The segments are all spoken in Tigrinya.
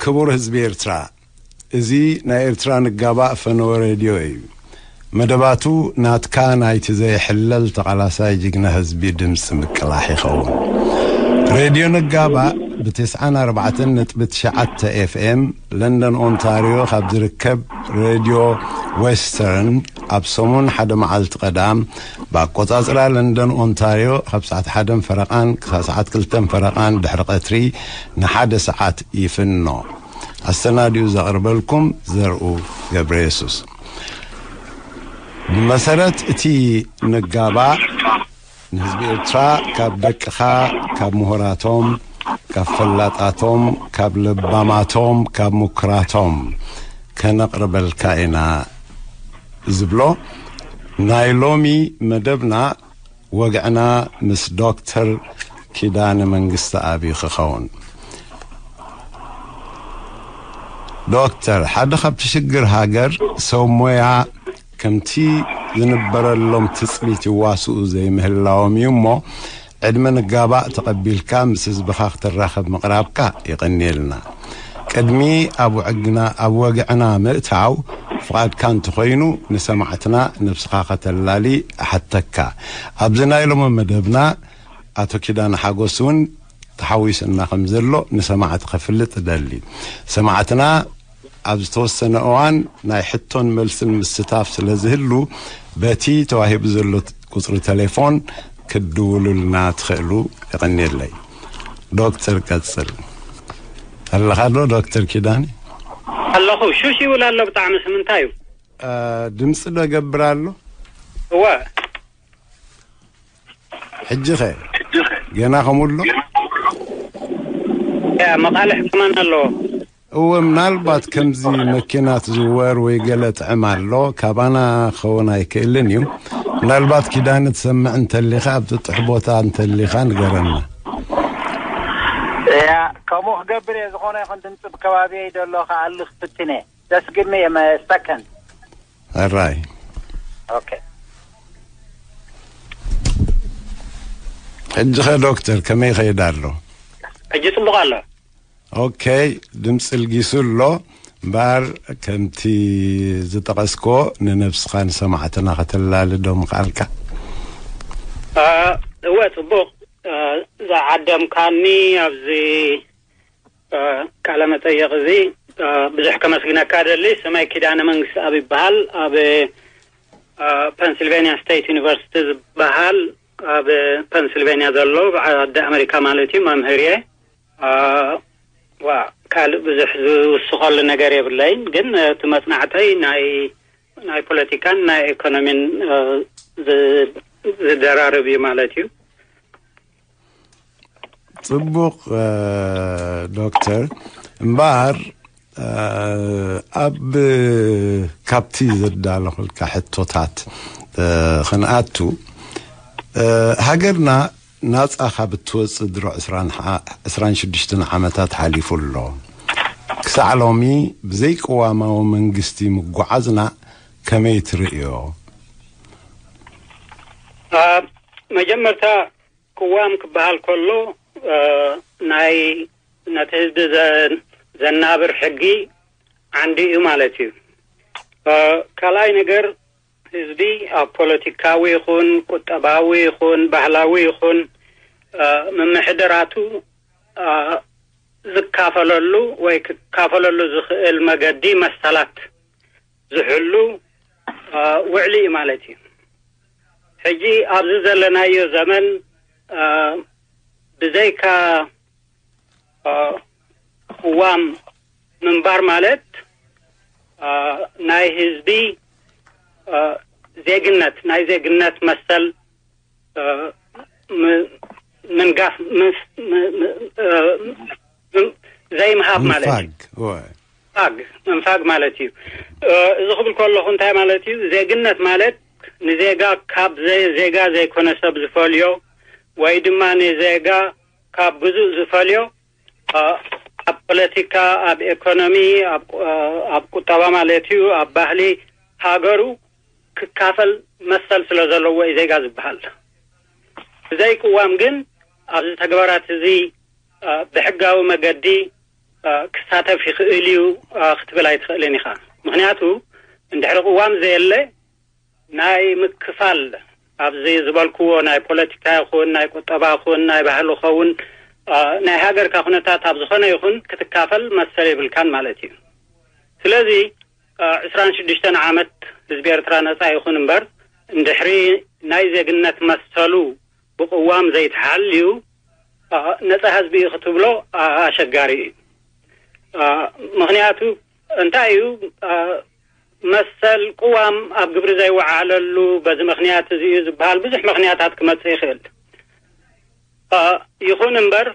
ክቡር ህዝቢ ኤርትራ፣ እዚ ናይ ኤርትራ ንጋባእ ፈነወ ሬድዮ እዩ። መደባቱ ናትካ ናይቲ ዘይሕለል ተቓላሳይ ጅግና ህዝቢ ድምፂ ምቅላሕ ይኸውን። ሬድዮ ንጋባእ ብ94.9 ኤፍኤም ለንደን ኦንታሪዮ ካብ ዝርከብ ሬድዮ ዌስተርን ኣብ ሰሙን ሓደ መዓልቲ ቀዳም ብኣቆጻጽራ ለንደን ኦንታሪዮ ካብ ሰዓት ሓደን ፈረቓን ክሳብ ሰዓት ክልተን ፈረቓን ድሕሪ ቀትሪ ንሓደ ሰዓት ይፍኖ። ኣሰናዲኡ ዘቕርበልኩም ዘርኡ ገብረ የሱስ። ብመሰረት እቲ ንጋባእ ንህዝቢ ኤርትራ ካብ ደቅኻ፣ ካብ ምሁራቶም፣ ካብ ፈላጣቶም፣ ካብ ለባማቶም፣ ካብ ምኩራቶም ከነቕርበልካ ኢና ዝብሎ ናይ ሎሚ መደብና ወግዕና ምስ ዶክተር ኪዳነ መንግስተኣብ እዩ ክኸውን። ዶክተር፣ ሓደ ካብቲ ሽግር ሃገር ሰብ ሞያ ከምቲ ዝንበረሎም ትጽቢት ይዋስኡ ዘይምህላዎም እዩ እሞ፣ ዕድመ ንጋባእ ተቐቢልካ ምስ ህዝብኻ ክትራኸብ ምቕራብካ የቐንየልና። ቅድሚ ኣብ ወግዕና፣ ኣብ ወግዕና ምእታው፣ ፍቓድካ እንተኾይኑ ንሰማዕትና ነብስኻ ከተላሊ እሓተካ። ኣብዚ ናይ ሎሚ መደብና ኣቶ ኪዳነ ሓጎስ እውን ተሓዊስና ከም ዘሎ ንሰማዕቲ ከፍልጥ እደሊ። ሰማዕትና ኣብ ዝተወሰነ እዋን ናይ ሕቶን መልስን ምስታፍ ስለ ዝህሉ፣ በቲ ተዋሂቡ ዘሎ ቁጽሪ ቴሌፎን ክትድውሉልና ትኽእሉ። የቐንየለይ። ዶክተር ቀጽል። ኣለኻ ዶ ዶክተር ኪዳነ? ኣለኹ። ሹሽ ይብል ኣሎ ብጣዕሚ። ስምንታይ እዩ? እ፣ ድምፂ ዶ ገብር ኣሎ? እወ። ሕጂ ኸ? ገና ከምኡ ኣሎ? ያ፣ መቓልሕ ከማን ኣለዎ። እወ፣ ምናልባት ከምዚ መኪና ትዝወር ወይ ገለ ጥዕም ኣሎ፣ ካባና ክኸውን ኣይክእልን እዩ። ምናልባት ኪዳነ ትሰምዕ እንተሊኻ፣ ኣብ ጥጡሕ ቦታ እንተሊኻ ንገረና። ያ፣ ከምኡ ክገብር እየ። ዝኾነ ይኹን ድምፂ ብከባቢየይ ደሎ ክኣሊ ክፍትን እየ። Just give me a second. ኣራይ። ኦኬ። ሕጂ ኸ ዶክተር ከመይ ይኸይድ ኣሎ? ሕጂ ጽቡቕ ኣሎ። ኦኬ፣ ድምፂ ልጊሱ ኣሎ እምበኣር፣ ከምቲ ዝጠቐስኮ ንነብስኻ ንሰማዕትና ከተላልዶ ምኽኣልካ? አ፣ እወ፣ ጽቡቕ። አ፣ ዝዓደምካኒ ኣብዚ እ፣ ቃለ መጠየቕ እዚ፣ እ፣ ብዙሕ ከመስግነካ ደሊ። ስመይ ኪዳነ መንግስቲ ኣብ ይበሃል። ኣብ፣ እ፣ ፐንስልቬንያ ስቴት ዩኒቨርሲቲ ዝበሃል ኣብ ፐንስልቬንያ ዘሎ ዓዲ ኣሜሪካ ማለት እዩ መምህር እየ። እ፣ ዋ፣ ካልእ ብዙሕ ዝውስኸሉ ነገር የብለይን፣ ግን እቲ መጽናዕተይ ናይ፣ ናይ ፖለቲካን ናይ ኢኮኖሚን፣ እ፣ ዝ-፣ ዝደራርብ እዩ ማለት እዩ። ጽቡቕ፣ እ፣ ዶክተር። እምበኣር፣ እ፣ ኣብ፣ ካብቲ ዘዳለኹልካ ሕቶታት፣ እ፣ ክንኣቱ፣ እ፣ ሃገርና ናጻ ካብ እትወጽእ ድሮ ዕስራን ሓ-፣ ዕስራን ሽዱሽተን ዓመታት ሓሊፉ ኣሎ። ክሳዕ ሎሚ ብዘይቅዋማዊ መንግስቲ ምጓዓዝና ከመይ ትርእዮ? እ፣ መጀመርታ ቅዋም ክበሃል ከሎ፣ እ፣ ናይ፣ ነቲ ህዝቢ ዘ-፣ ዘናብር ሕጊ ዓንዲ እዩ ማለት እዩ። እ፣ ካልኣይ ነገር፣ ህዝቢ ኣብ ፖለቲካዊ ይኹን፣ ቁጠባዊ ይኹን፣ ባህላዊ ይኹን፣ እ፣ ምምሕዳራቱ፣ እ፣ ዝካፈለሉ ወይ ክካፈለሉ ዝኽእል መገዲ መሰላት ዝሕሉ፣ እ፣ ውዕሊ እዩ ማለት እዩ። ሕጂ ኣብዚ ዘለናዮ ዘመን፣ እ፣ ብዘይካ፣ እ፣ ቅዋም ምንባር ማለት፣ እ፣ ናይ ህዝቢ፣ እ፣ ዜግነት፣ ናይ ዜግነት መሰል፣ እ፣ ም-፣ ምንጋፍ፣ ምስ-፣ ም-፣ ም-፣ እ፣ ም-፣ ዘይምሃብ ማለት እዩ። ምንፋግ፣ እወ። ምንፋግ፣ ምንፋግ ማለት እዩ። እ፣ እዚ ክብል ከለኹ እንታይ ማለት እዩ? ዜግነት ማለት ንዜጋ ካብ ዘይ-፣ ዜጋ ዘይኮነ ሰብ ዝፈልዮ ወይ ድማ ንዜጋ ካብ ግዙእ ዝፈልዮ፣ እ፣ ኣብ ፖለቲካ፣ ኣብ ኢኮኖሚ፣ ኣብ፣ እ፣ ኣብ ቁጠባ ማለት እዩ፣ ኣብ ባህሊ ሃገሩ ክካፈል መሰል ስለ ዘለዎ እዩ ዜጋ ዝበሃል። ብዘይ ቅዋም ግን ኣብዚ ተግባራት እዚ፣ እ፣ ብሕጋዊ መገዲ ክሳተፍ ይኽእል እዩ ክትብል ኣይትኽእልን ኢኻ። ምኽንያቱ እንድሕሪ ቅዋም ዘየለ ናይ ምክፋል ኣብዚ ዝበልክዎ ናይ ፖለቲካ ይኹን ናይ ቁጠባ ይኹን ናይ ባህሊ ኸውን ናይ ሃገርካ ኩነታት ኣብ ዝኾነ ይኹን ክትካፈል መሰል የብልካን ማለት እዩ። ስለዚ ዕስራን ሽዱሽተን ዓመት ህዝቢ ኤርትራ ነጻ ይኹን እምበር እንድሕሪ ናይ ዜግነት መሰሉ ብቅዋም ዘይተሓልዩ ነጻ ህዝቢ እዩ ክትብሎ ኣሸጋሪ እዩ። ምኽንያቱ እንታይ እዩ? መሰል ቅዋም ኣብ ግብሪ ዘይወዓለሉ በዚ ምኽንያት እዚ እዩ ዝበሃል ብዙሕ ምኽንያታት ክመጽእ ይኽእል። ይኹን እምበር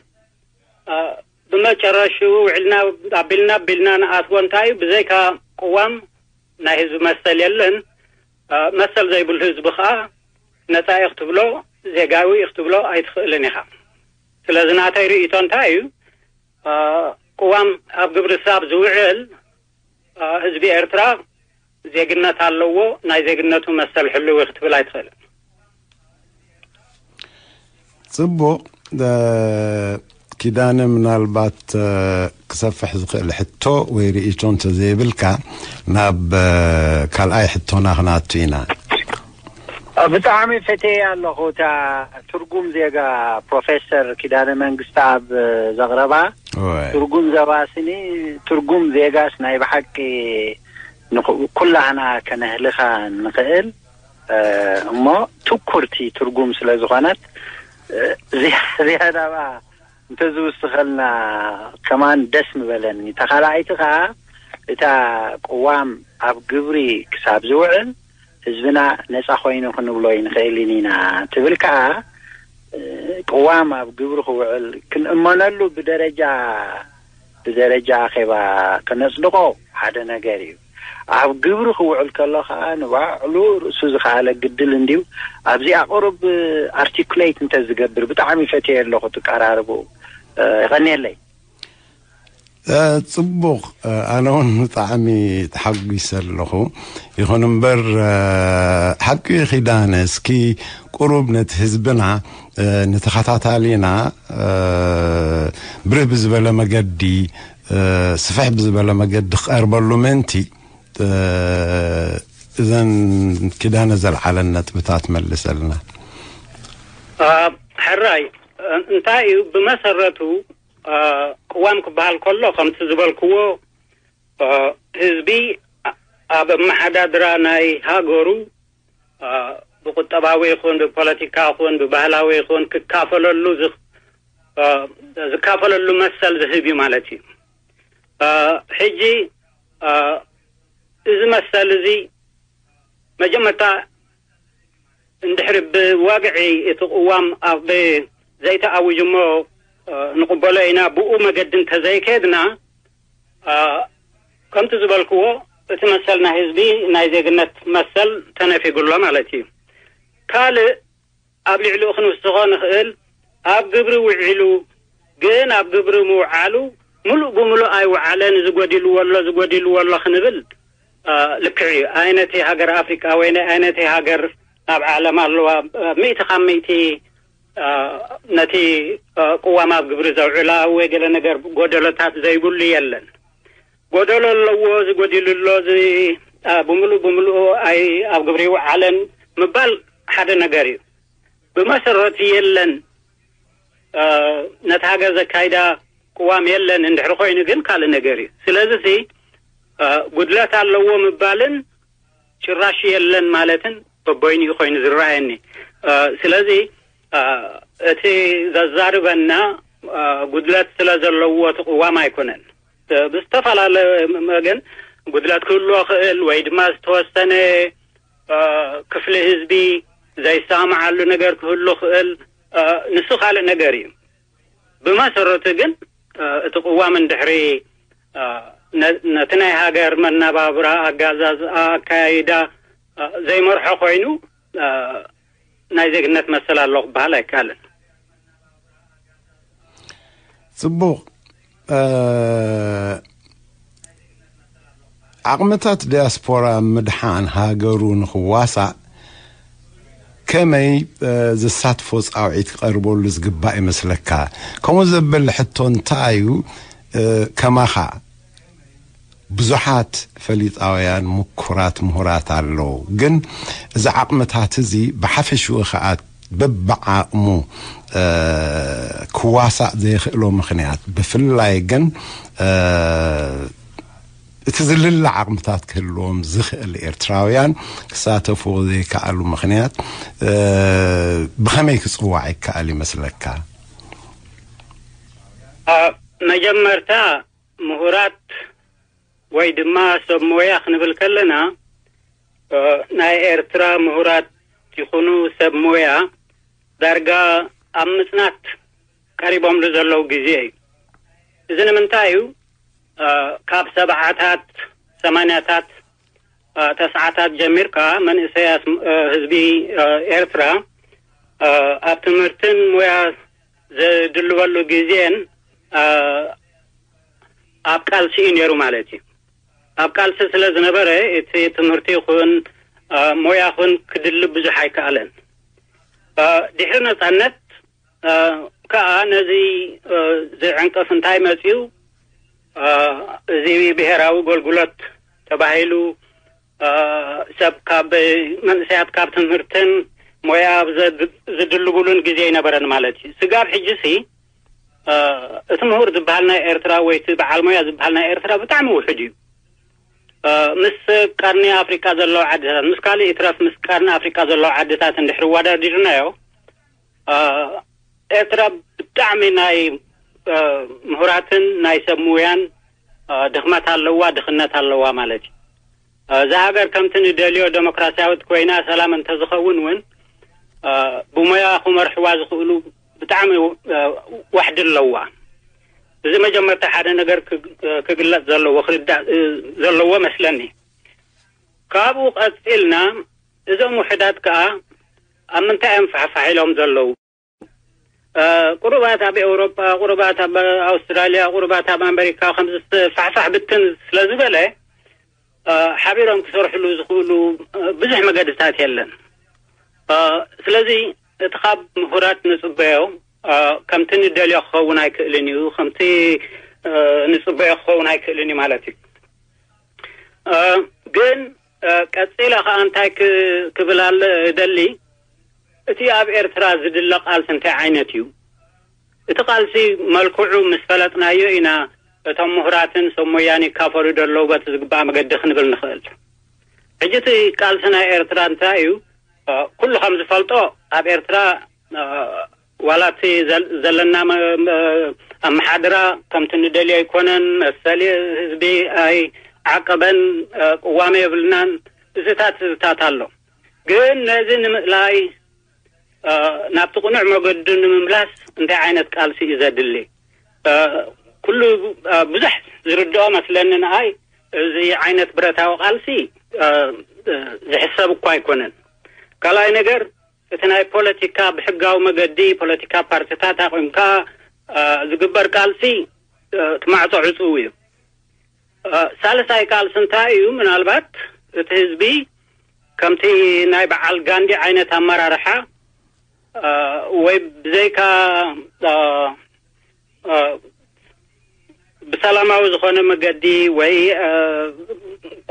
ብመጨረሽኡ ውዕልና ኣቢልና ኣቢልና ንኣትዎ እንታይ እዩ? ብዘይካ ቅዋም ናይ ህዝቢ መሰል የለን። መሰል ዘይብሉ ህዝቢ ከዓ ነፃ እዩ ክትብሎ፣ ዜጋዊ እዩ ክትብሎ ኣይትኽእልን ኢኻ። ስለዚ ናተይ ርእይቶ እንታይ እዩ? ቅዋም ኣብ ግብሪ ሳብ ዝውዕል ህዝቢ ኤርትራ ዜግነት ኣለዎ፣ ናይ ዜግነቱ መሰል ሕልዊ ክትብል ኣይትኽእልን። ጽቡቕ። ኪዳነ፣ ምናልባት ክሰፍሕ ዝኽእል ሕቶ ወይ ርእይቶ እንተዘይብልካ ናብ ካልኣይ ሕቶና ክንኣቱ ኢና። ብጣዕሚ ፈትየ ኣለኹ እታ ትርጉም ዜጋ ፕሮፌሰር ኪዳነ መንግስቲ ኣብ ዘቕረባ። ትርጉም ዘባስኒ ትርጉም ዜጋስ ናይ ብሓቂ ኩላህና ከነህልኻ ንኽእል እሞ ትኩርቲ ትርጉም ስለ ዝኾነት ዝያዳ ብኣ እንተዝውስኸልና ከማን ደስ ምበለኒ። ተኻልኣይቲ ኸዓ እታ ቅዋም ኣብ ግብሪ ክሳብ ዝውዕል ህዝብና ነፃ ኮይኑ ክንብሎ ይንኽእልን ኢና ትብል ከዓ ቅዋም ኣብ ግብሪ ክውዕል ክንእመነሉ ብደረጃ ብደረጃ ኣኼባ ከነፅድቆ ሓደ ነገር እዩ። ኣብ ግብሪ ክውዕል ከሎ ከዓ ንባዕሉ ርእሱ ዝኸኣለ ግድል እንድዩ። ኣብዚኣ ቁሩብ ኣርቲኩሌት እንተዝገብር ብጣዕሚ ፈትየ ኣለኹ ትቀራርቡ። ይቐንየለይ። ጽቡቕ። ኣነ እውን ብጣዕሚ ተሓጒሰ ኣለኹ። ይኹን እምበር ሓቂ ኪዳነ እስኪ ቁሩብ ነቲ ህዝብና ንተኸታታሊና ብርህ ብዝበለ መገዲ ስፍሕ ብዝበለ መገዲ ክቐርበሉ ምእንቲ እዘን ኪዳነ ዘልዓለን ነጥብታት መልሰልና። ሕራይ እንታይ እዩ ብመሰረቱ ቅዋም ክበሃል ከሎ ከምቲ ዝበልክዎ ህዝቢ ኣብ ኣመሓዳድራ ናይ ሃገሩ ብቁጠባዊ ይኹን ብፖለቲካ ይኹን ብባህላዊ ይኹን ክካፈለሉ ዝካፈለሉ መሰል ዝህብ እዩ ማለት እዩ። ሕጂ እዚ መሰል እዚ መጀመርታ እንድሕሪ ብወግዒ እቲ ቅዋም ኣብ ዘይተኣውጅ እሞ ንቕበሎ ኢና ብኡ መገዲ እንተዘይከድና ከምቲ ዝበልክዎ እቲ መሰል ናይ ህዝቢ ናይ ዜግነት መሰል ተነፊጉሎ ማለት እዩ። ካልእ ኣብ ልዕሊኡ ክንውስኾ ንኽእል ኣብ ግብሪ ውዒሉ ግን ኣብ ግብሪ ምውዓሉ ሙሉእ ብሙሉእ ኣይወዓለን ዝጎዲልዎ ኣሎ ዝጎዲልዎ ኣሎ ክንብል ልክዕ እዩ። ኣይነቲ ሃገር ኣፍሪቃ ወይ ኣይነቲ ሃገር ኣብ ዓለም ኣለዋ ሚእቲ ካብ ሚእቲ ነቲ ቅዋም ኣብ ግብሪ ዘውዕላ ወይ ገለ ነገር ጎደሎታት ዘይብሉ የለን። ጎደሎ ኣለዎ ዝጎዲሉ ኣሎ ብምሉእ ብምሉእ ኣብ ግብሪ ይውዓለን ምባል ሓደ ነገር እዩ። ብመሰረቱ የለን ነቲ ሃገር ዘካይዳ ቅዋም የለን እንድሕሪ ኮይኑ ግን ካልእ ነገር እዩ። ስለዚ ጉድለት ኣለዎ ምባልን ጭራሽ የለን ማለትን በበይኑ እዩ ኮይኑ ዝረኣየኒ። ስለዚ እቲ ዘዛርበና ጉድለት ስለ ዘለዎ እቲ ቅዋም ኣይኮነን። ብዝተፈላለየ መገን ጉድለት ክህልዎ ክእል ወይ ድማ ዝተወሰነ ክፍሊ ህዝቢ ዘይሰማማዓሉ ነገር ክህሉ ክእል፣ ንሱ ካልእ ነገር እዩ። ብመሰረቱ ግን እቲ ቅዋም እንድሕሪ ነቲ ናይ ሃገር መነባብራ ኣጋዛዝኣ ኣካያይዳ ዘይመርሖ ኮይኑ ናይ ዜግነት መሰል ኣሎ ክበሃል ኣይከኣልን። ጽቡቕ። ዓቕምታት ዲያስፖራ ምድሓን ሃገሩ ንኽዋሳእ ከመይ ዝሳትፎ ጻውዒት ክቐርበሉ ዝግባእ ይመስለካ? ከምኡ ዘብል ሕቶ እንታይ እዩ? ከማኻ ብዙሓት ፈሊጣውያን፣ ምኩራት ምሁራት ኣለዉ። ግን እዚ ዓቕምታት እዚ ብሓፈሽኡ ኸኣ በብዓቕሙ ክዋሳእ ዘይኽእሎ ምኽንያት፣ ብፍላይ ግን እቲ ዝልለ ዓቕምታት ክህልዎም ዝኽእል ኤርትራውያን ክሳተፍዎ ዘይከኣሉ ምኽንያት ብኸመይ ክጽዋዕ ይከኣል ይመስለካ? መጀመርታ ምሁራት ወይ ድማ ሰብ ሞያ ክንብል ከለና፣ ናይ ኤርትራ ምሁራት ይኹኑ ሰብ ሞያ ዳርጋ ኣብ ምጽናት ቀሪቦምሉ ዘለዉ ግዜ እዩ። እዚ ንምንታይ እዩ? ካብ ሰብዓታት፣ ሰማንያታት፣ ተስዓታት ጀሚርካ መንእሰያት ህዝቢ ኤርትራ ኣብ ትምህርትን ሞያ ዝድልበሉ ግዜን ኣብ ቃልሲ እዩ ነይሩ ማለት እዩ። ኣብ ቃልሲ ስለ ዝነበረ እቲ ትምህርቲ ይኹን ሞያ ኹን ክድልብ ብዙሕ ኣይከኣለን። ድሕሪ ነጻነት ከኣ ነዚ ዝዕንቅፍ እንታይ መጽዩ? እዚ ብሄራዊ ጎልጉሎት ተባሂሉ ሰብ ካብ መንእሰያት ካብ ትምህርትን ሞያ ዝድልብሉን ግዜ ኣይነበረን ማለት እዩ። ስጋብ ሕጂ ሲ እቲ ምሁር ዝበሃል ናይ ኤርትራ ወይ እቲ በዓል ሞያ ዝበሃል ናይ ኤርትራ ብጣዕሚ ውሑድ እዩ። ምስ ቀርኒ ኣፍሪቃ ዘለዋ ዓድታት፣ ምስ ካልእ ይትረፍ ምስ ቀርኒ ኣፍሪቃ ዘለዋ ዓድታት እንድሕር ኣወዳዲርናዮ፣ ኤርትራ ብጣዕሚ ናይ ምሁራትን ናይ ሰብ ሙያን ድኽመት ኣለዋ፣ ድኽነት ኣለዋ ማለት እዩ። እዛ ሃገር ከምቲ ንደልዮ ደሞክራሲያዊት ኮይና ሰላም እንተዝኸውን እውን ብሞያ ክመርሕዋ ዝኽእሉ ብጣዕሚ ዋሕዲ ኣለዋ። እዚ መጀመርታ ሓደ ነገር ክግለጽ ዘለዎ ክርዳእ ዘለዎ መስለኒ። ካብኡ ቀጺልና እዞም ውሕዳት ከኣ ኣብ ምንታይ እዮም ፋሕፋሕ ኢሎም ዘለዉ? ቁሩባት ኣብ ኤውሮጳ፣ ቁሩባት ኣብ ኣውስትራልያ፣ ቁሩባት ኣብ ኣመሪካ ከምዚ ፋሕፋሕ ብትን ስለ ዝበለ ሓቢሮም ክሰርሕሉ ዝኽእሉ ብዙሕ መገድታት የለን። ስለዚ እቲ ካብ ምሁራት ንጽበዮ ከምቲ ንደልዮ ክኸውን ኣይክእልን እዩ፣ ከምቲ ንጽበዮ ክኸውን ኣይክእልን እዩ ማለት እዩ። ግን ቀጺለ ከኣ እንታይ ክብል ኣለ ደሊ፣ እቲ ኣብ ኤርትራ ዝድለ ቃልሲ እንታይ ዓይነት እዩ? እቲ ቃልሲ መልክዑ ምስ ፈለጥናዮ ኢና እቶም ምሁራትን ሰብ ሞያን ይካፈሉ ደለዉ በቲ ዝግባእ መገዲ ክንብል ንኽእል። ሕጂ እቲ ቃልሲ ናይ ኤርትራ እንታይ እዩ? ኩሉ ከም ዝፈልጦ ኣብ ኤርትራ ዋላ እቲ ዘለና ኣመሓድራ ከምቲ ንደልዮ ኣይኮነን፣ መሰሊ ህዝቢ ኣይዓቀበን፣ ቅዋም የብልናን፣ እዚታት እዚታት ኣሎ። ግን ነዚ ንምእላይ ናብቲ ቅኑዕ መገዱ ንምምላስ እንታይ ዓይነት ቃልሲ እዩ ዘድሊ? ኩሉ ብዙሕ ዝርድኦ መስለኒ ንኣይ እዚ ዓይነት ብረታዊ ቃልሲ ዝሕሰብ እኳ ኣይኮነን። ካልኣይ ነገር እቲ ናይ ፖለቲካ ብሕጋዊ መገዲ ፖለቲካ ፓርቲታት ኣቑምካ ዝግበር ቃልሲ እቲ ማዕጾ ዕጹው እዩ። ሳልሳይ ቃልሲ እንታይ እዩ? ምናልባት እቲ ህዝቢ ከምቲ ናይ በዓል ጋንዲ ዓይነት ኣመራርሓ ወይ ብዘይካ ብሰላማዊ ዝኾነ መገዲ ወይ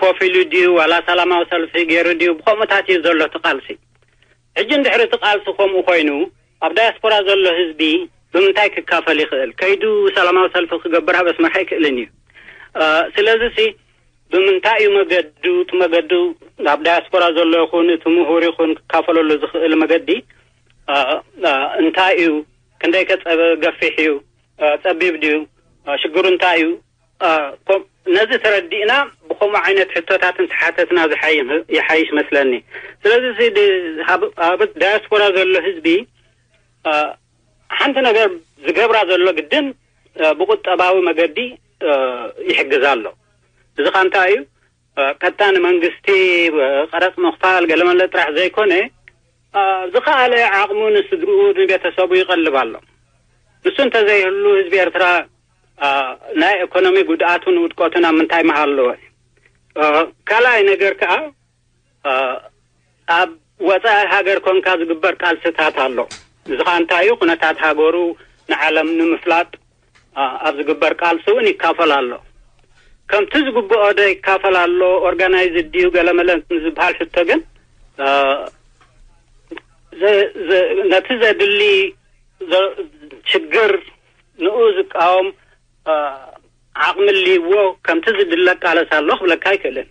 ኮፍ ኢሉ ድዩ ዋላ ሰላማዊ ሰልፊ ገይሩ ድዩ፣ ብኸምኡታት እዩ ዘሎ እቲ ቃልሲ። ሕጂ እንድሕሪ እቲ ቃልሲ ከምኡ ኮይኑ ኣብ ዳያስፖራ ዘሎ ህዝቢ ብምንታይ ክካፈል ይኽእል? ከይዱ ሰላማዊ ሰልፊ ክገብር ኣብ ኣስመራ ኣይክእልን እዩ። ስለዚ ሲ ብምንታይ እዩ መገዱ? እቲ መገዱ ኣብ ዳያስፖራ ዘሎ ይኹን እቲ ምሁር ይኹን ክካፈለሉ ዝኽእል መገዲ እንታይ እዩ? ክንደይ ከ ገፊሕ እዩ? ጸቢብ ድዩ? ሽግሩ እንታይ እዩ? ነዚ ተረዲእና ብኸምኡ ዓይነት ሕቶታት እንተሓተትና ይሓይሽ መስለኒ። ስለዚ ኣብ ዳያስፖራ ዘሎ ህዝቢ ሓንቲ ነገር ዝገብራ ዘሎ ግድን ብቁጠባዊ መገዲ ይሕግዛ ኣሎ። እዚ ኸ እንታይ እዩ? ቀጥታ ንመንግስቲ ቀረጽ ምኽፋል ገለመለ ጥራሕ ዘይኮነ ዝኸኣለ ዓቕሙ ንስድርኡ ንቤተሰቡ ይቐልብ ኣሎ። ንሱ እንተዘይህሉ ህዝቢ ኤርትራ ናይ ኢኮኖሚ ጉድኣቱን ውድቀቱን ኣብ ምንታይ ምሃለወ? ካልኣይ ነገር ከኣ ኣብ ወፃኢ ሃገር ኮንካ ዝግበር ቃልስታት ኣሎ። እዚ ኸኣ እንታይ እዩ? ኩነታት ሃገሩ ንዓለም ንምፍላጥ ኣብ ዝግበር ቃልሲ እውን ይካፈል ኣሎ። ከምቲ ዝግብኦ ዶ ይካፈል ኣሎ፣ ኦርጋናይዝድ ድዩ ገለመለ ንዝበሃል ሕቶ ግን ነቲ ዘድሊ ችግር ንኡ ዝቃወም ዓቕሚ ልይዎ ከምቲ ዝድለ ቃለስ ኣሎ ክብለካ ኣይክእልን።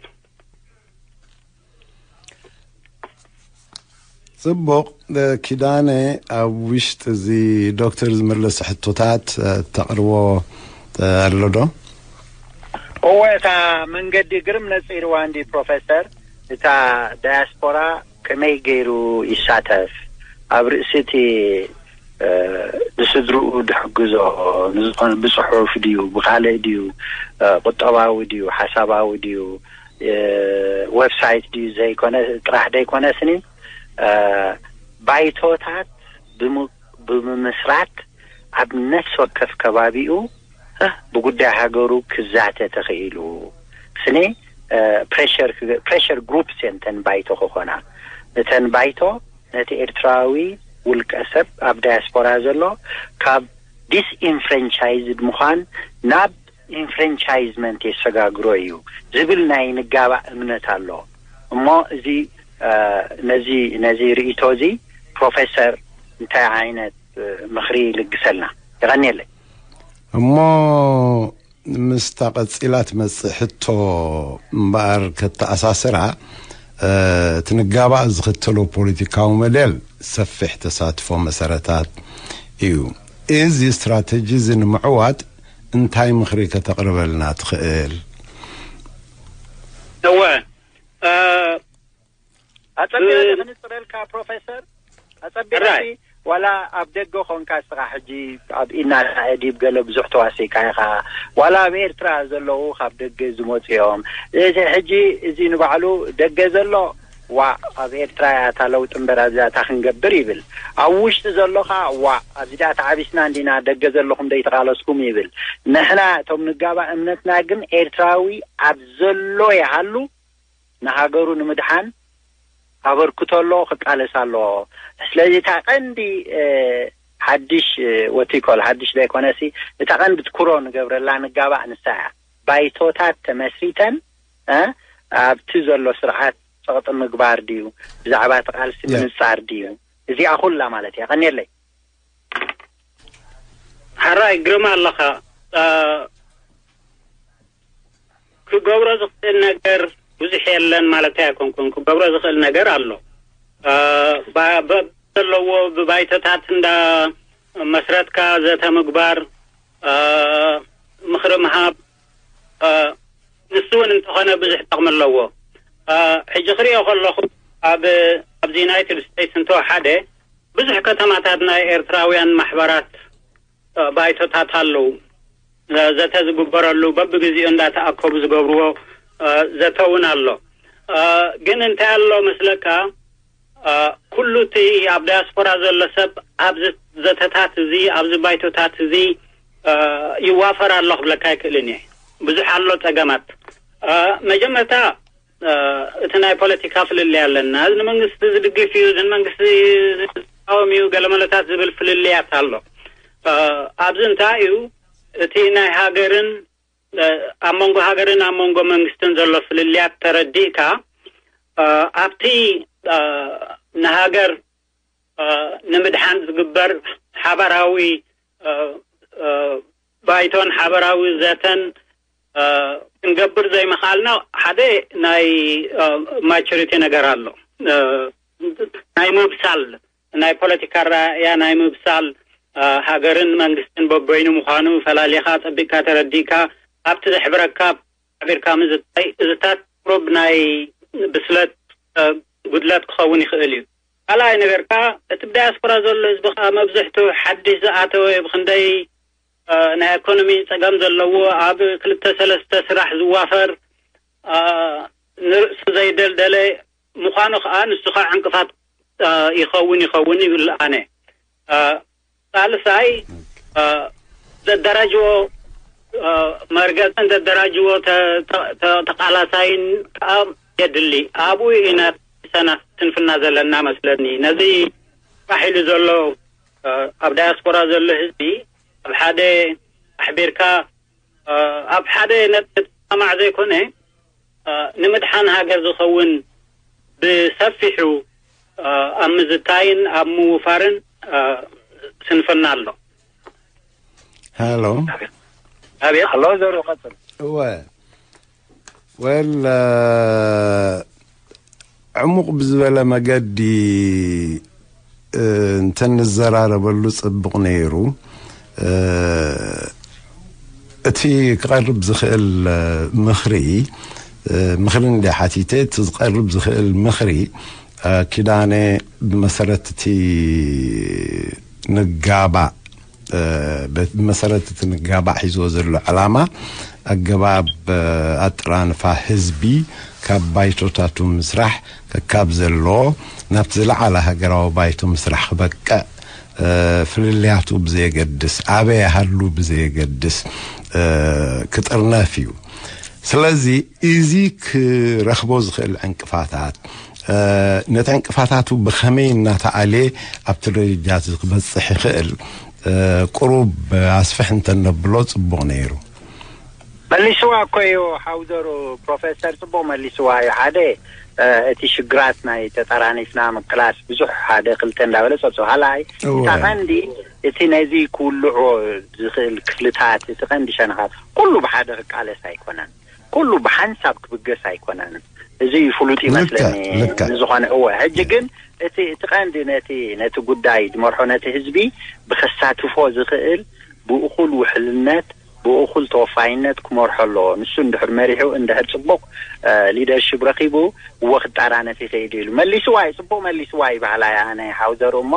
ጽቡቕ። ኪዳነ፣ ኣብ ውሽጢ እዚ ዶክተር ዝመለሰ ሕቶታት ተቕርቦ ኣሎ ዶ? እወ፣ እታ መንገዲ ግርም ነጺርዋ እንዲ ፕሮፌሰር፣ እታ ዳያስፖራ ከመይ ገይሩ ይሳተፍ ኣብ ርእሲ እቲ ንስድርኡ ድሕግዞ ንዝኾነ ብጽሑፍ ድዩ ብኻልእ ድዩ ቁጠባዊ ድዩ ሓሳባዊ ድዩ ዌብሳይት ድዩ ዘይኮነ ጥራሕ ዘይኮነስኒ ባይቶታት ብምምስራት ኣብ ነፍሲ ወከፍ ከባቢኡ ብጉዳይ ሃገሩ ክዛተ ተኽኢሉ ስኒ ፕሬሸር ግሩፕስ እየን እተን ባይቶ ክኾና እተን ባይቶ ነቲ ኤርትራዊ ውልቀ ሰብ ኣብ ዳያስፖራ ዘሎ ካብ ዲስኢንፍራንቻይዝድ ምዃን ናብ ኢንፍራንቻይዝመንት የሰጋግሮ እዩ ዝብል ናይ ንጋባእ እምነት ኣሎ። እሞ እዚ ነዚ ነዚ ርእይቶ እዚ ፕሮፌሰር እንታይ ዓይነት ምኽሪ ይልግሰልና? የቐንየለይ። እሞ ምስታ ቀጺላ ትመጽእ ሕቶ እምበኣር ከተኣሳስራ፣ እቲ ንጋባእ ዝኽተሎ ፖለቲካዊ መደል ሰፊሕ ተሳትፎ መሰረታት እዩ። እዚ ስትራተጂ እዚ ንምዕዋት እንታይ ምኽሪ ከተቕርበልና ትኽእል? እወ ኣጸቢቐ ዶ ክንጽረልካ ፕሮፌሰር? ኣጸቢቐ ዋላ ኣብ ደገ ኾንካ እስኻ ሕጂ ኣብ ኢናና ዲብ ገለ ብዙሕ ተዋሲካ ኢኻ ዋላ ኣብ ኤርትራ ዘለዉ ካብ ደገ ዝመፁ እዮም። እዚ ሕጂ እዚ ንባዕሉ ደገ ዘሎ ዋ ኣብ ኤርትራ እያ እታ ለውጢ እምበር ኣብዛ እታ ክንገብር ይብል። ኣብ ውሽጢ ዘሎ ኸዓ ዋ ኣብዚ ደኣ ተዓቢስና እንዲና ደገ ዘለኹም ደይተቓለስኩም ይብል። ንሕና እቶም ንጋባእ እምነትና ግን ኤርትራዊ ኣብ ዘሎ ይሃሉ ንሃገሩ ንምድሓን ኣበርክቶ ኣለዎ፣ ክቃለስ ኣለዎ። ስለዚ እታ ቀንዲ ሓድሽ ወቲኮል ሓድሽ ዘይኮነሲ እታ ቀንዲ ትኩሮ ንገብረላ ንጋባእ ንሳ እያ። ባይቶታት ተመስሪተን ኣብቲ ዘሎ ስርዓት ፀቕጢ ምግባር ድዩ ብዛዕባ እቲ ቃልሲ ምንፃር ድዩ እዚኣ ኩላ ማለት እያ። ቀኒየለይ። ሓራይ ግርማ ኣለኻ። ክገብሮ ዝኽእል ነገር ብዙሕ የለን ማለት ኣይኮንኩን። ክገብሮ ዝኽእል ነገር ኣሎ። ባ- ባ- ዘለዎ ብባይቶታት እንዳ መስረትካ ዘተ ምግባር፣ ምኽሪ ምሃብ፣ ንሱ እውን እንተኾነ ብዙሕ ጠቕሚ ኣለዎ። ሕጂ ክሪኦ ከለኹ ኣብ ኣብዚ ዩናይትድ ስቴትስ እንተወሓደ ብዙሕ ከተማታት ናይ ኤርትራውያን ማሕበራት ባይቶታት ኣለዉ። ዘተ ዝግበረሉ በብግዜኡ እንዳተኣከቡ ዝገብርዎ ዘተ እውን ኣሎ። ግን እንታይ ኣሎ መስለካ፣ ኩሉ እቲ ኣብ ዳያስፖራ ዘሎ ሰብ ኣብዚ ዘተታት እዚ ኣብዚ ባይቶታት እዚ ይዋፈር ኣሎ ክብለካ ኣይክእልን እየ። ብዙሕ ኣሎ ጸገማት። መጀመርታ እቲ ናይ ፖለቲካ ፍልልይ ኣለና። እዚ ንመንግስቲ ዝድግፍ እዩ፣ እዚ ንመንግስቲ ዝቃወም እዩ፣ ገለመለታት ዝብል ፍልልያት ኣሎ። ኣብዚ እንታይ እዩ እቲ ናይ ሃገርን ኣብ መንጎ ሃገርን ኣብ መንጎ መንግስትን ዘሎ ፍልልያት ተረዲእካ ኣብቲ ንሃገር ንምድሓን ዝግበር ሓባራዊ ባይቶን ሓባራዊ ዘተን ክንገብር ዘይምኽኣልና ሓደ ናይ ማቹሪቲ ነገር ኣሎ። ናይ ምብሳል ናይ ፖለቲካ ኣረኣእያ ናይ ምብሳል ሃገርን መንግስትን በበይኑ ምዃኑ ፈላሊኻ ጸቢቕካ ተረዲእካ ኣብቲ ዘሕብረካ ሓቢርካ ምዝታይ እዚታት ቁሩብ ናይ ብስለት ጉድለት ክኸውን ይኽእል እዩ። ካልኣይ ነገር ከኣ እቲ ብዳያስፖራ ዘሎ ህዝቢ ከኣ መብዝሕቱ ሓድሽ ዝኣተወ ብክንደይ ናይ ኢኮኖሚ ጸገም ዘለዎ ኣብ ክልተ ሰለስተ ስራሕ ዝዋፈር ንርእሱ ዘይደልደለ ምዃኑ ከኣ ንሱ ከኣ ዕንቅፋት ይኸውን ይኸውን ይብል ኣነ። ሳልሳይ ዘደራጅዎ መርገጽን ዘደራጅዎ ተቃላሳይን ከኣ የድሊ። ኣብኡ ኢና ሰና ስንፍና ዘለና መስለኒ። ነዚ ባሕ ኢሉ ዘሎ ኣብ ዳያስፖራ ዘሎ ህዝቢ ኣብ ሓደ ኣሕቢርካ ኣብ ሓደ ነጥቢ ተሰማማዕ ዘይኮነ፣ ንምድሓን ሃገር ዝኸውን ብሰፊሑ ኣብ ምዝታይን ኣብ ምውፋርን ስንፍና ኣሎ። ሃሎ። ኣቤት። ኣሎ ዘሩ ቀጽል። እወ፣ ወል ዕሙቕ ብዝበለ መገዲ እንተንዘራረበሉ ጽቡቕ ነይሩ። እቲ ክቐርብ ዝኽእል ምኽሪ፣ ምኽሪ እንደ ሓቲተ፣ እቲ ዝቐርብ ዝኽእል ምኽሪ፣ ኪዳነ፣ ብመሰረት እቲ ንጋባእ ብመሰረት እቲ ንጋባእ ሒዝዎ ዘሎ ዕላማ፣ ኣገባብ ኣጠራንፋ ህዝቢ ካብ ባይቶታቱ ምስራሕ ከካብ ዘለዎ ናብቲ ዝለዓለ ሃገራዊ ባይቶ ምስራሕ ክበቅዕ፣ ፍልልያቱ ብዘየገድስ፣ ኣበይ ሃሉ ብዘየገድስ ክጥርነፍ እዩ። ስለዚ እዚ ክረኽቦ ዝኽእል ዕንቅፋታት፣ ነቲ ዕንቅፋታቱ ብኸመይ እናተኣልየ ኣብቲ ደረጃ እዚ ክበጽሕ ይኽእል፣ ቁሩብ ኣስፍሕ እንተነብሎ ጽቡቕ ነይሩ። መሊስዋ እኮ እዩ ሓውዘሩ ፕሮፌሰር፣ ጽቡቕ መሊስዋ እዩ። ሓደ እቲ ሽግራት ናይ ተጠራኒፍና ምቅላስ ብዙሕ ሓደ ክልተ እንዳበለ ጸብጽብ። ካልኣይ እታ ቀንዲ እቲ ነዚ ክውልዖ ዝኽእል ክፍልታት፣ እቲ ቀንዲ ሸነኻት ኩሉ ብሓደ ክቃለስ ኣይኮነን፣ ኩሉ ብሓንሳብ ክብገስ ኣይኮነን። እዚ ፍሉጥ ይመስለኒ። ልክዕ። ንዝኾነ እወ፣ ሕጂ ግን እቲ እቲ ቀንዲ ነቲ ነቲ ጉዳይ ዝመርሖ፣ ነቲ ህዝቢ ብከሳትፎ ዝኽእል ብእኹል ውሕልነት፣ ብእኹል ተወፋይነት ክመርሖ ኣለዎ። ንሱ እንድሕር መሪሑ፣ እንድሕር ጽቡቕ ሊደርሽፕ ረኺቡ፣ እወ ክጣራነፍ ይኽእል ኢሉ መሊስዋ እዩ። ጽቡቕ መሊስዋ ይበሃላ እየ ኣነ ሓውዘሩ። እሞ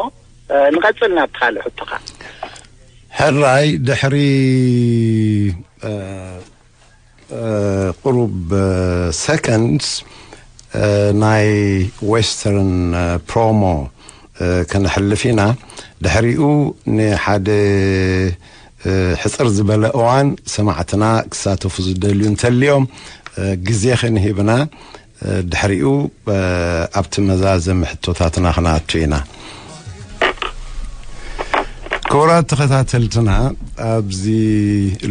ንቐጽል ናብቲ ካልእ ሕቶኻ። ሕራይ፣ ድሕሪ ቁሩብ ሰከንድስ ናይ ዌስተርን ፕሮሞ ከነሕልፍ ኢና። ድሕሪኡ ንሓደ ሕፅር ዝበለ እዋን ሰማዕትና ክሳተፉ ዝደልዩ እንተልዮም ግዜ ክንህብና፣ ድሕሪኡ ኣብቲ መዛዘሚ ሕቶታትና ክንኣቱ ኢና። ክቡራት ተኸታተልትና፣ ኣብዚ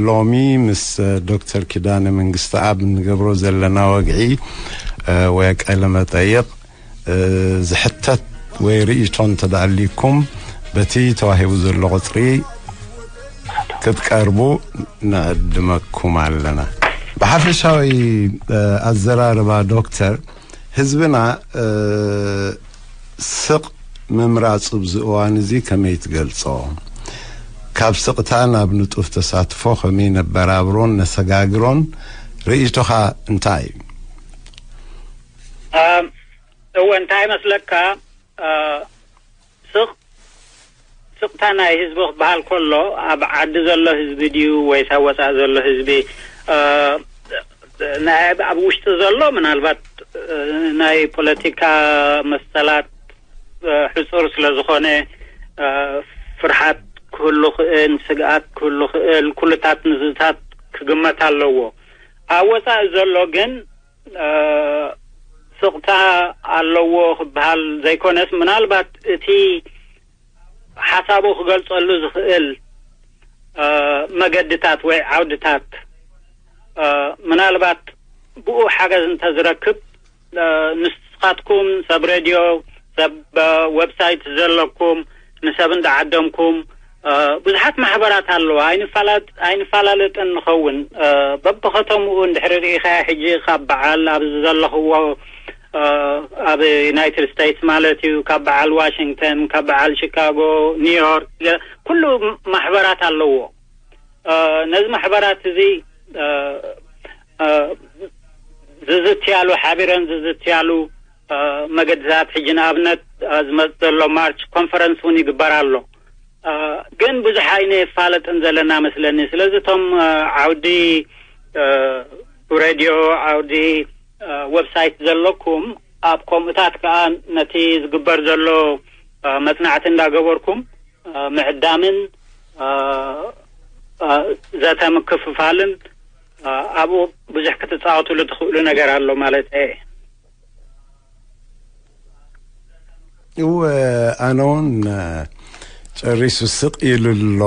ሎሚ ምስ ዶክተር ኪዳነ መንግስተኣብ እንገብሮ ዘለና ወግዒ ወይ ቃለ መጠይቕ ዝሕተት ወይ ርእይቶ እንተደኣሊኩም በቲ ተዋሂቡ ዘሎ ቁፅሪ ክትቀርቡ ንዕድመኩም ኣለና። ብሓፈሻዊ ኣዘራርባ ዶክተር፣ ህዝብና ስቕ ምምራፁ ኣብዚ እዋን እዚ ከመይ ትገልፆ? ካብ ስቕታ ናብ ንጡፍ ተሳትፎ ከመይ ነበራብሮን ነሰጋግሮን? ርእይቶኻ እንታይ እዩ? እወ፣ እንታይ ይመስለካ? ስቕ ስቕታ ናይ ህዝቢ ክበሃል ከሎ፣ ኣብ ዓዲ ዘሎ ህዝቢ ድዩ ወይስ ኣብ ወፃኢ ዘሎ ህዝቢ? ናይ ኣብ ውሽጢ ዘሎ ምናልባት ናይ ፖለቲካ መሰላት ሕፁር ስለ ዝኾነ፣ ፍርሓት ክህሉ ክእል፣ ስግኣት ክህሉ ክእል፣ ኩልታት ንዝታት ክግመት ኣለዎ። ኣብ ወፃኢ ዘሎ ግን ስቕታ ኣለዎ ክበሃል ዘይኮነስ፣ ምናልባት እቲ ሓሳቡ ክገልጸሉ ዝኽእል መገድታት ወይ ዓውድታት፣ ምናልባት ብኡ ሓገዝ እንተዝረክብ፣ ንስኻትኩም ሰብ ሬድዮ፣ ሰብ ዌብሳይት ዘለኩም፣ ንሰብ እንዳዓደምኩም፣ ብዙሓት ማሕበራት ኣለዋ። ኣይንፈላለጥን ንኸውን። በብኸተምኡ እንድሕሪ ርኢኻዮ፣ ሕጂ ካብ በዓል ኣብዚ ዘለኽዎ ኣብ ዩናይትድ ስቴትስ ማለት እዩ፣ ካብ በዓል ዋሽንግተን፣ ካብ በዓል ሺካጎ፣ ኒውዮርክ፣ ኩሉ ማሕበራት ኣለዎ። ነዚ ማሕበራት እዚ ዝዝትያሉ፣ ሓቢረን ዝዝትያሉ መገድታት፣ ሕጂ ንኣብነት ዝመጽእ ዘሎ ማርች ኮንፈረንስ እውን ይግበር ኣሎ። ግን ብዙሕ ኣይነፋለጥን ዘለና መስለኒ። ስለዚ እቶም ዓውዲ ሬድዮ፣ ዓውዲ ዌብሳይት ዘለኩም፣ ኣብ ከምኡታት ከኣ ነቲ ዝግበር ዘሎ መጽናዕቲ እንዳገበርኩም ምዕዳምን ዘተ ምክፍፋልን ኣብኡ ብዙሕ ክትጻወትሉ ትኽእሉ ነገር ኣሎ ማለት እየ። እወ፣ ኣነ እውን ጨሪሱ ስቕ ኢሉ ኣሎ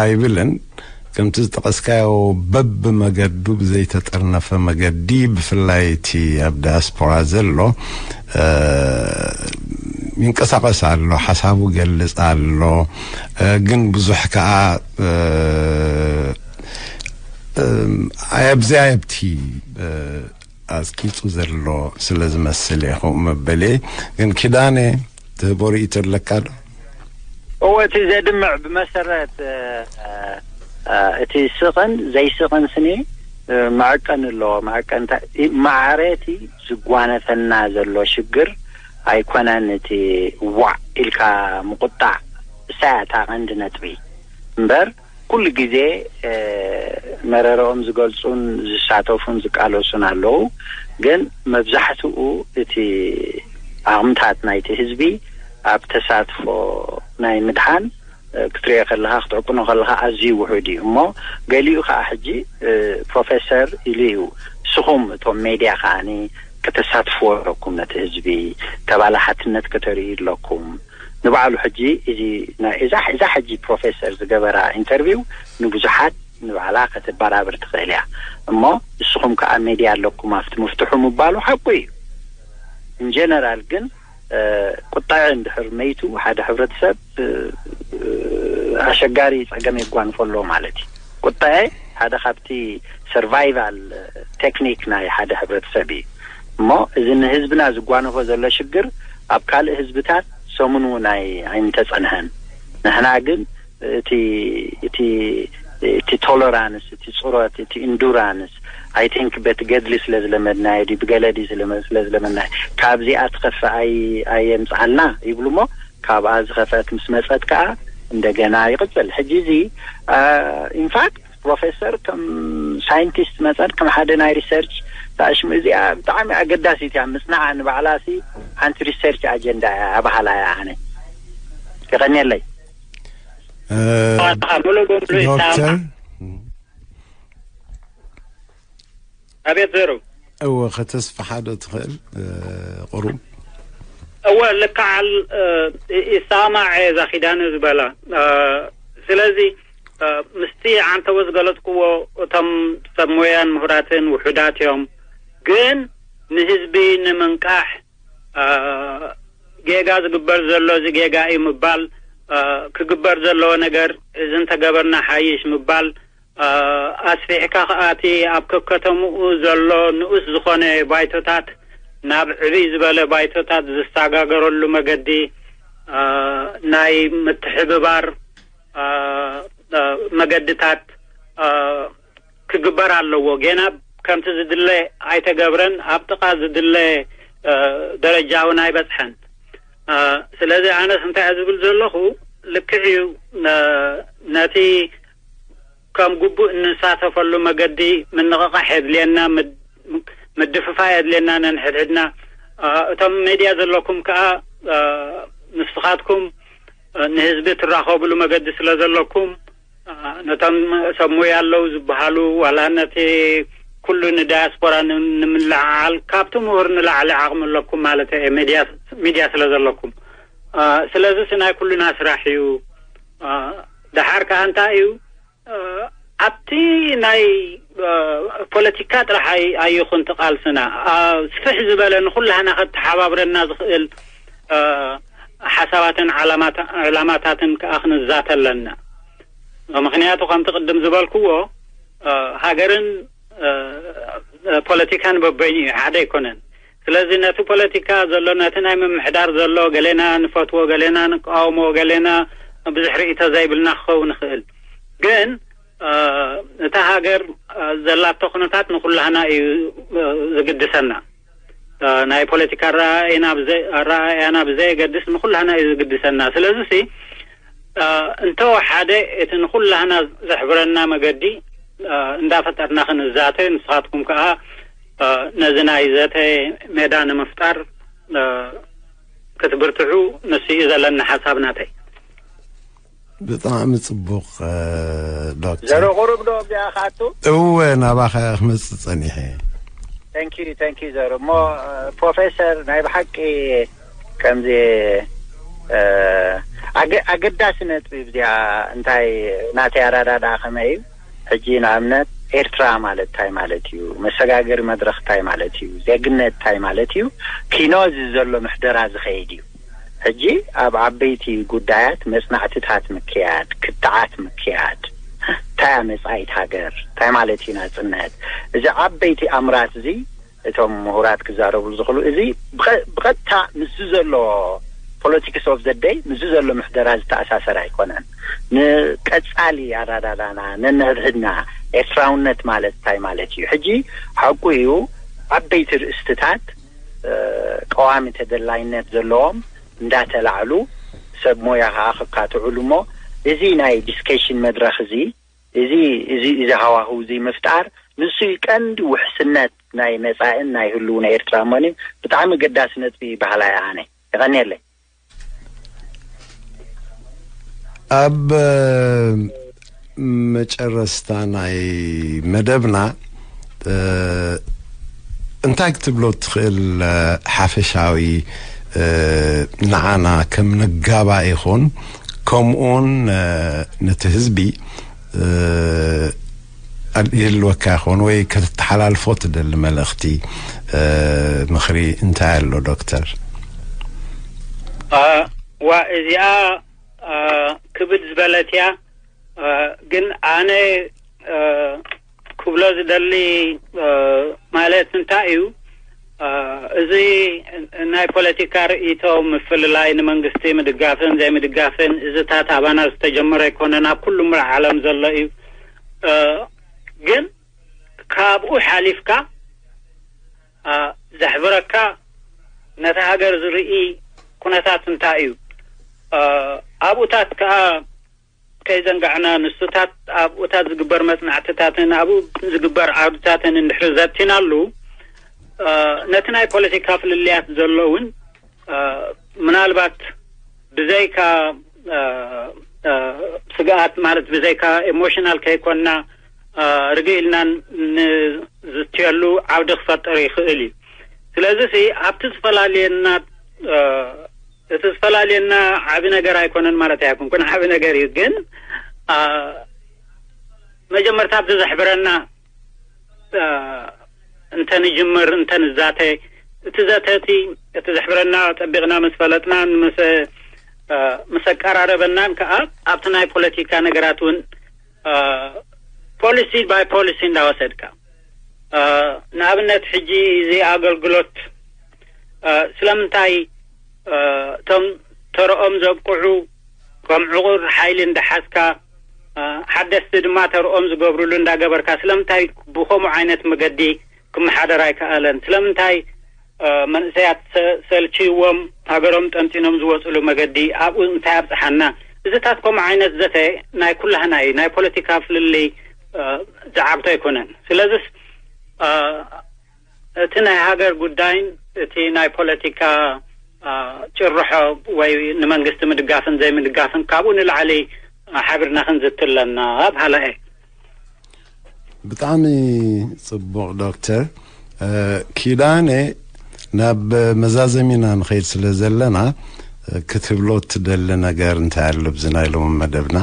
ኣይብልን። ከምቲ ዝጠቐስካዮ በብመገዱ ብዘይተጠርነፈ መገዲ፣ ብፍላይ እቲ ኣብ ዳያስፖራ ዘሎ፣ እ፣ ይንቀሳቐስ ኣሎ፣ ሓሳቡ ይገልጽ ኣሎ። እ፣ ግን ብዙሕ ከኣ፣ እ፣ እ፣ ኣየብዚ ኣየብቲ፣ እ፣ ኣጽቂጹ ዘሎ ስለ ዝመስል እየ ከምኡ መበሊ። ግን ኪዳነ፣ ትህቦ ርእይቶ ኣለካ ዶ? እወ፣ እቲ ዘድምዕ ብመሰረት፣ እ፣ እ፣ እቲ ስቕን ዘይስቕን ስኒ፣ እ፣ መዐቀኒ ኣለዎ። መዐቀንታ፣ እ፣ ማዕረ እቲ ዝጓነፈና ዘሎ ሽግር ኣይኮነን። እቲ ዋዕ ኢልካ ምቁጣዕ፣ እሳ እያ እታ ቀንዲ ነጥቢ እምበር፣ ኩሉ ግዜ፣ እ፣ መረረኦም ዝገልጹን ዝሳተፉን ዝቃለሱን ኣለዉ። ግን መብዛሕትኡ እቲ ዓቕምታት ናይቲ ህዝቢ ኣብ ተሳትፎ ናይ ምድሓን፣ እ፣ ክትሪኦ ከለኻ፣ ክትዕቅኖ ከለኻ ኣዝዩ ውሑድ እዩ። እሞ ገሊኡ ከኣ ሕጂ፣ እ፣ ፕሮፌሰር ኢሉ እዩ። ንስኹም እቶም ሜድያ ከኣኒ ከተሳትፍዎ ኣለኩም ነቲ ህዝቢ፣ ተባላሓትነት ከተርእዩ ኣለኩም። ንባዕሉ ሕጂ እዚ ናይ እዛ፣ እዛ ሕጂ ፕሮፌሰር ዝገበራ ኢንተርቪው ንብዙሓት ንባዕላ ከተበራብር ትኽእል እያ። እሞ ንስኹም ከኣ ሜድያ ኣለኩም ኣብቲ ምፍትሑ ምባሉ ሓቁ እዩ። ኢንጀነራል ግን፣ እ፣ ቁጣዐ እንድሕር መይቱ ሓደ ሕብረተሰብ፣ እ፣ ኣሸጋሪ ጸገም የጓንፎ ኣሎ ማለት እዩ። ቁጣዐ ሓደ ካብቲ ሰርቫይቫል ቴክኒክ ናይ ሓደ ሕብረተሰብ እዩ። እሞ እዚ ንህዝብና ዝጓነፎ ዘሎ ሽግር ኣብ ካልእ ህዝብታት ሰሙን እውን ኣይ-፣ ኣይምተጸንሐን። ንሕና ግን እቲ፣ እቲ፣ እቲ ቶለራንስ፣ እቲ ጽሮት፣ እቲ ኢንዱራንስ፣ ኣይ ቲንክ በቲ ገድሊ ስለ ዝለመድናዮ ድዩ፣ ብገለ ድዩ ስለ፣ ስለ ዝለመድናዮ፣ ካብዚኣ ትኸፍእ ኣይ-፣ ኣየምጽኣልና ይብሉ እሞ፣ ካብኣ ዝኸፍአት ምስ መጸት ከኣ እንደገና ይቕጽል። ሕጂ እዚ፣ አ፣ ኢንፋክት ፕሮፌሰር ከም ሳይንቲስት መጸን ከም ሓደ ናይ ሪሰርች፣ እዚኣ ብጣዕሚ ኣገዳሲት እያ። ምጽናዓ ንባዕላሲ ሓንቲ ሪሰርች ኣጀንዳ እያ፣ ኣባህላ እያ። ኣነ የቐንየለይ። እ፣ ኣታ ሙሉ በሙሉ ዶክተር ይሰማዕ። ኣቤት ዘሩ። እወ፣ ከተስፍሓ ዶ ትኽእል፣ እ፣ ቁሩብ? እወ፣ ልክዓል፣ እ፣ ይ-፣ ይሰማዕ እየ እዛ ኪዳነ ዝበላ። እ፣ ስለዚ፣ እ፣ ምስቲ ዓንተወ ዝገለጽክዎ፣ እቶም ሰብ ሞያን ምሁራትን ውሑዳት እዮም። ግን ንህዝቢ ንምንቃሕ፣ እ፣ ጌጋ ዝግበር ዘሎ እዚ ጌጋ እዩ ምባል፣ እ፣ ክግበር ዘለዎ ነገር እዚ እንተገበርና ሓይሽ ምባል፣ እ፣ ኣስፊሕካ ከኣ እቲ ኣብ ከከተምኡ ዘሎ ንኡስ ዝኾነ ባይቶታት ናብ ዕብይ ዝበለ ባይቶታት ዝሰጋገረሉ መገዲ፣ እ፣ ናይ ምትሕብባር፣ እ፣ እ፣ መገድታት፣ እ፣ ክግበር ኣለዎ። ጌና ከምቲ ዝድለ ኣይተገብረን፣ ኣብ ጥቓ ዝድለ፣ እ፣ ደረጃ እውን ኣይበጽሐን። እ፣ ስለዚ ኣነስ እንታይ እየ ዝብል ዘለኹ፣ ልክዕ እዩ፣ ነ-፣ ነቲ ከም ግቡእ እንሳተፈሉ መገዲ ምንቕቓሕ የድልየና፣ ምድ-፣ ምድፍፋእ የድልየና ነንሕድሕድና። እ፣ እቶም ሜድያ ዘለኩም ከኣ፣ እ፣ ንስኻትኩም፣ እ፣ ንህዝቢ ትራኸብሉ መገዲ ስለ ዘለኩም፣ እ፣ ነቶም ሰብ ሞያ ኣለዉ ዝበሃሉ፣ ዋላ ነቲ ኩሉ ንዳያስፖራ ን-፣ ንምልዕዓል ካብቲ ምሁር ንላዕሊ ዓቕሚ ኣለኩም ማለት እየ፣ ሚድያ፣ ሚድያ ስለ ዘለኩም። እ፣ ስለዚ እቲ ናይ ኩልና ስራሕ እዩ። እ፣ ደሓር ከኣ እንታይ እዩ? እ፣ ኣብቲ ናይ፣ እ፣ ፖለቲካ ጥራሕ ኣይ-፣ ኣይኹን እቲ ቃልስና፣ እ፣ ስፍሕ ዝበለ ንኹላህና ከተሓባብረና ዝኽእል፣ እ፣ ሓሳባትን ዓላማታ-፣ ዕላማታትን ከኣ ክንዛተ ኣለና። ምኽንያቱ ከምቲ ቅድም ዝበልክዎ፣ እ፣ ሃገርን፣ እ፣ ፖለቲካን በበይኑ እዩ፣ ሓደ ኣይኮነን። ስለዚ ነቲ ፖለቲካ ዘሎ፣ ነቲ ናይ ምምሕዳር ዘሎ፣ ገሌና ንፈትዎ፣ ገሌና ንቃወሞ፣ ገሌና ብዙሕ ርእይቶ ዘይብልና ክኸውን ይኽእል። ግን፣ እ፣ እታ ሃገር፣ እ፣ ዘላቶ ኩነታት ንኩላህና እዩ፣ እ፣ ዝግድሰና። እ፣ ናይ ፖለቲካ ኣረኣእያና ብዘይ-፣ ኣረኣእያና ብዘየገድስ ንኩላህና እዩ ዝግድሰና። ስለዚ ሲ፣ እ፣ እንተወሓደ እቲ ንኩላህና ዘሕብረና መገዲ፣ እ፣ እንዳፈጠርና ክንዛተ፣ ንስኻትኩም ከኣ፣ እ፣ ነዚ ናይ ዘተ ሜዳ ንምፍጣር፣ እ፣ ክትብርትዑ ንሱ እዩ ዘለኒ ሓሳብ ናተይ። ብጣዕሚ ጽቡቕ፣ እ፣ ዶክተር። ዘሮ ቁሩብ ዶ ኣብዚኣ ክኣቱ? እወ፣ ናባኻ ክመጽእ ጸኒሐ። Thank you፣ thank you ዘሮ። እሞ፣ እ፣ ፕሮፌሰር፣ ናይ ብሓቂ ከምዚ፣ እ፣ ኣገ-፣ ኣገዳሲ ነጥቢ እዚኣ፣ እንታይ ናተይ ኣረዳድኣ ከመይ እዩ? ሕጂ ንኣብነት ኤርትራ ማለት እንታይ ማለት እዩ፣ መሰጋገሪ መድረኽ እንታይ ማለት እዩ፣ ዜግነት እንታይ ማለት እዩ፣ ኪኖ እዚ ዘሎ ምሕደራ ዝኸይድ እዩ። ሕጂ ኣብ ዓበይቲ ጉዳያት መጽናዕትታት ምክያድ፣ ክትዓት ምክያድ፣ እንታይ እያ መጻኢት ሃገር፣ እንታይ ማለት እዩ ናጽነት፣ እዚ ዓበይቲ ኣምራት እዚ እቶም ምሁራት ክዛረቡ ዝኽእሉ፣ እዚ ብቐጥታ ምስዚ ዘሎ politics of the day፣ ምስዚ ዘሎ ምሕደራ ዝተኣሳሰር ኣይኮነን። ንቀጻሊ ኣራዳዳና፣ ነንሕድሕድና፣ ኤርትራውነት ማለት እንታይ ማለት እዩ? ሕጂ ሓቁ እዩ፣ ዓበይቲ ርእስትታት ቀዋሚ ተደላይነት ዘለዎም እንዳተላዕሉ፣ ሰብ ሞያ ከዓ ክካትዑሉ እሞ፣ እዚ ናይ ዲስከሽን መድረኽ እዚ፣ እዚ እዚ እዚ ሃዋህው እዚ ምፍጣር፣ ንሱ እዩ ቀንዲ ውሕስነት ናይ መጻእን ናይ ህልው ናይ ኤርትራ እሞኒ። ብጣዕሚ ገዳሲ ነጥቢ ባህላ እያ። ኣነ የቐንየለይ። ኣብ መጨረስታ ናይ መደብና እንታይ ክትብሎ ትኽእል? ሓፈሻዊ ንዓና ከም ነጋባ ይኹን፣ ከምኡውን ነቲ ህዝቢ ይህልወካ ይኸውን ወይ ከተተሓላልፎ ትደሊ መልእኽቲ፣ ምኽሪ እንታይ ኣሎ ዶክተር? ዋ እዚኣ ክብድ ዝበለት እያ። ግን ኣነ ክብሎ ዝደሊ ማለት እንታይ እዩ፣ እዚ ናይ ፖለቲካ ርእይቶ ምፍልላይ፣ ንመንግስቲ ምድጋፍን ዘይምድጋፍን፣ እዚታት ኣባና ዝተጀመረ ኣይኮነን፣ ኣብ ኩሉ ምሉእ ዓለም ዘሎ እዩ። ግን ካብኡ ሓሊፍካ ዘሕብረካ ነቲ ሃገር ዝርኢ ኩነታት እንታይ እዩ? ኣብኡታት ከኣ ከይዘንጋዕና፣ ንሱታት ኣብኡታት ዝግበር መጽናዕትታትን ኣብኡ ዝግበር ዓውድታትን እንድሕሪ ዘቲናሉ፣ ነቲ ናይ ፖለቲካ ፍልልያት ዘሎ እውን ምናልባት ብዘይካ ስግኣት፣ ማለት ብዘይካ ኤሞሽናል ከይኮንና ርግእ ኢልና ንዝትየሉ ዓውዲ ክፈጥር ይኽእል እዩ። ስለዚ ሲ ኣብቲ ዝፈላልየና፣ እቲ ዝፈላልየና ዓቢ ነገር ኣይኮነን ማለት ኣይኮንኩን፣ ዓቢ ነገር እዩ። ግን መጀመርታ ኣብቲ ዘሕብረና እንተንጅምር፣ እንተንዛተ፣ እቲ ዘተ እቲ፣ እቲ ዘሕብረና ጸቢቕና ምስ ፈለጥና፣ ምስ ምስ ኣቀራረበናን ከኣ ኣብቲ ናይ ፖለቲካ ነገራት እውን ፖሊሲ ባይ ፖሊሲ እንዳወሰድካ፣ ንኣብነት ሕጂ እዚ ኣገልግሎት ስለምንታይ እቶም ተርኦም ዘብቅዑ ከም ዕቑር ሓይሊ እንዳሓዝካ፣ ሓደስቲ ድማ ተርኦም ዝገብርሉ እንዳገበርካ፣ ስለምንታይ ብኸምኡ ዓይነት መገዲ ክመሓደር ኣይከኣለን? ስለምንታይ መንእሰያት ሰልችይዎም ሃገሮም ጠንጢኖም ዝወፅሉ መገዲ ኣብኡ እንታይ ኣብፅሓና? እዚታት ከምኡ ዓይነት ዘተ ናይ ኩላህና እዩ። ናይ ፖለቲካ ፍልልይ ዝዓግቶ ኣይኮነን። ስለዚስ እቲ ናይ ሃገር ጉዳይን እቲ ናይ ፖለቲካ ጭርሖ ወይ ንመንግስቲ ምድጋፍን ዘይምድጋፍን ካብኡ ንላዕሊ ሓቢርና ክንዝቲ ኣለና በሃላይ እየ። ብጣዕሚ ጽቡቕ ዶክተር ኪዳነ፣ ናብ መዛዘሚና ንኸይድ ስለ ዘለና ክትብሎ ትደሊ ነገር እንታይ ኣሎ ብዚ ናይ ሎሚ መደብና?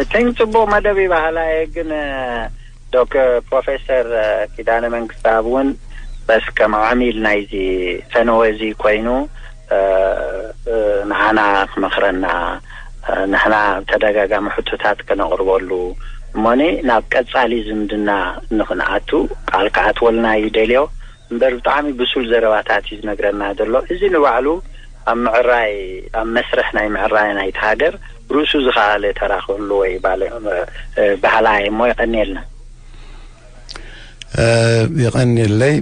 I think ጽቡቕ መደብ ይበሃላ እየ፣ ግን ዶክ ፕሮፌሰር ኪዳነ መንግስተኣብ እውን በስ ከም ዓሚል ናይዚ ፈነወ እዚ ኮይኑ ንዓና ክመኽረና፣ ንሕና ተደጋጋሚ ሕቶታት ከነቕርበሉ፣ እሞኒ ናብ ቀጻሊ ዝምድና ንኽንኣቱ ቃል ክኣትወልና እዩ ደልዮ። እምበር ብጣዕሚ ብሱል ዘረባታት እዩ ዝነግረና ዘሎ። እዚ ንባዕሉ ኣብ ምዕራይ፣ ኣብ መስርሕ ናይ ምዕራይ ናይቲ ሃገር ርእሱ ዝኸኣለ ተራ ክህልዎ እዩ ባለ-፣ ባህላ እሞ የቐንየልና። የቐንየለይ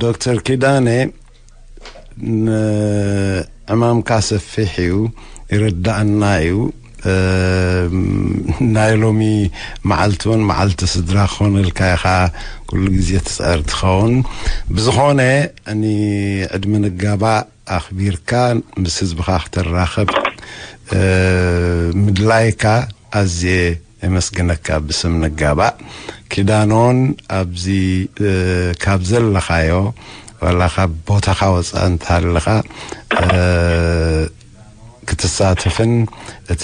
ዶክተር ኪዳነ። ንዕማምካ ሰፊሕ እዩ፣ ይርዳእና እዩ። ናይ ሎሚ መዓልቲ እውን መዓልቲ ስድራ ክኾነልካ ኢኻ፣ ኩሉ ግዜ ትፅዕር ትኸውን። ብዝኾነ፣ ዕድመ ንጋባእ ኣኽቢርካ ምስ ህዝብኻ ክትራኸብ ምድላይካ ኣዝየ የመስግነካ ብስም ንጋባእ። ኪዳኖን፣ ኣብዚ ካብ ዘለኻዮ ዋላ ካብ ቦታኻ ወፃእ እንተሃለኻ ክትሳተፍን እቲ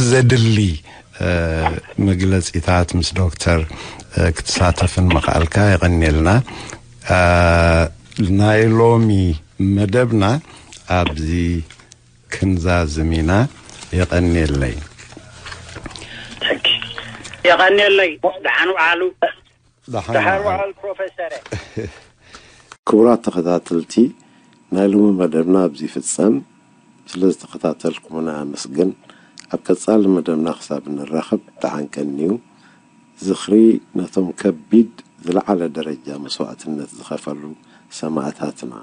ዘድሊ መግለጺታት ምስ ዶክተር ክትሳተፍን ምኽኣልካ የቐንየልና። ናይ ሎሚ መደብና ኣብዚ ክንዛዝም ኢና። የቐንየለይ። የቐንየለይ። ደሓን ውዓሉ። ደሓን ውዓሉ። ፕሮፌሰር። ክቡራት ተኸታተልቲ፣ ናይ ሎሚ መደብና ኣብዚ ይፍጸም። ስለ ዝተኸታተልኩምና ኣመስግን። ኣብ ቀጻሊ መደብና ክሳብ እንራኸብ ደሓን ቀንዩ። ዝኽሪ ነቶም ከቢድ ዝለዓለ ደረጃ መስዋእትነት ዝኸፈሉ ሰማእታትና።